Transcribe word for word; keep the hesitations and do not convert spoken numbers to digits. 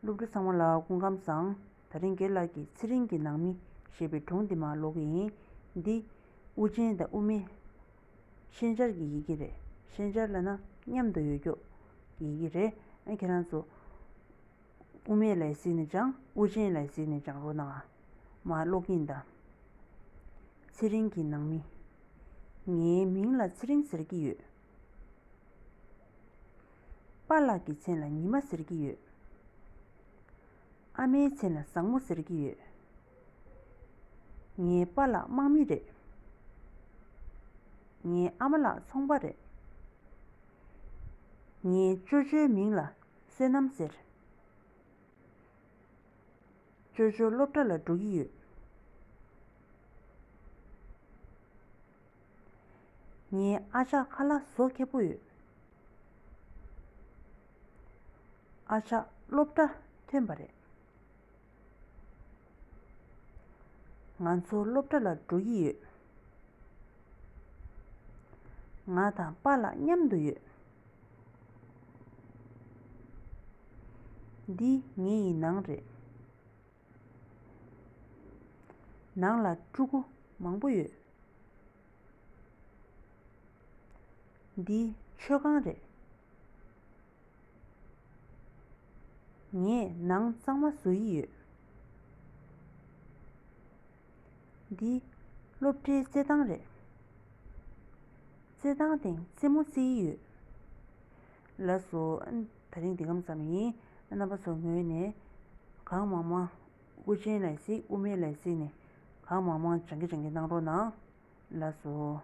སློབ་ཕྲུག་ཚང་མ་ལ་སྐུ་ཁམས་བཟང་། དེ་རིང་རྒན་ལགས་ཀྱིས་ཚེ་རིང་གི་ནང་མི་ཞེས་པའི་སྒྲུང་འདི་མར་ཀློག་གི་ཡིན། འདི་དབུ་ཅན་དང་དབུ་མེད་ཤན་སྦྱར་གྱི་ཡི་གེ་རེད། ཤན་སྦྱར་ལབ་ན་མཉམ་དུ་ཡོད་རྒྱུ་གི་ཡི་གེ་རེད། ཨ་ཁྱེད་རང་ཚོ་དབུ་མེད་ལ་གཟིགས་ནས་སྦྱང་། དབུ་ཅན་ལ་གཟིགས་ནས་སྦྱང་རོགས་གནང་། མར་ཀློག་གི་ཡིན་ད། ཚེ་རིང་གི་ནང་མི། ངའི་མིང་ལ་ཚེ་རིང་ཟེར་གྱི་ཡོད། པཱ་ལགས་ཀྱི་མཚན་ལ་ཉི་མ་ཟེར་གྱི་ཡོད། ཨ་མའི་མཚན་ལ་བཟང་མོ་ཟེར་གྱི་ཡོད། ངའི་པཱ་ལགས་དམག་མི་རེད། ངའི་ཨ་མ་ལགས་ཚོང་པ་རེད། ངའི་ཅོ་ཅོའི་མིང་ལ་བསོད་ནམས་ཟེར། ཅོ་ཅོ་སློབ་གྲྭ་ལ་འགྲོ་གི་ཡོད། ངའི་ཨ་ཅག་ཁ་ལག་བཟོ་མཁས་པོ་ཡོད། ཨ་ཅག་སློབ་གྲྭ་ཐོན་པ་རེད། ང་ཚོ་སློབ་གྲྭ་ལ་འགྲོ་གི་ཡོད། ང་དང་པཱ་ལགས་མཉམ་དུ་ཡོད། འདི་ངའི་ནང་རེད། ནང་ལ་ཕྲུ་གུ་མང་པོ་ཡོད། འདི་མཆོད་ཁང་རེད། ངས་ནང་གཙང་མ་བཟོ་ཡི་ཡོད། འདི་སློབ་གྲྭའི་རྩེད་ཐང་རེད། རྩེད་ཐང་སྟེང་རྩེད་མོ་རྩེ་ཡི་ཡོད། ལགས་སོ། ཨ་ནི་དེ་རིང་འདི་གམ་ཙམ་ཡིན། རྣམ་པ་ཚོ་ངོས་ནས་གང་མང་མང་། དབུ་ཅན་ལ་གཟིགས། དབུ་མེད་ལ་གཟིགས་ནས་གང་མང་མང་སྦྱང་གི་སྦྱང་གི་གནང་རོགས་གནང་། ལགས་སོ།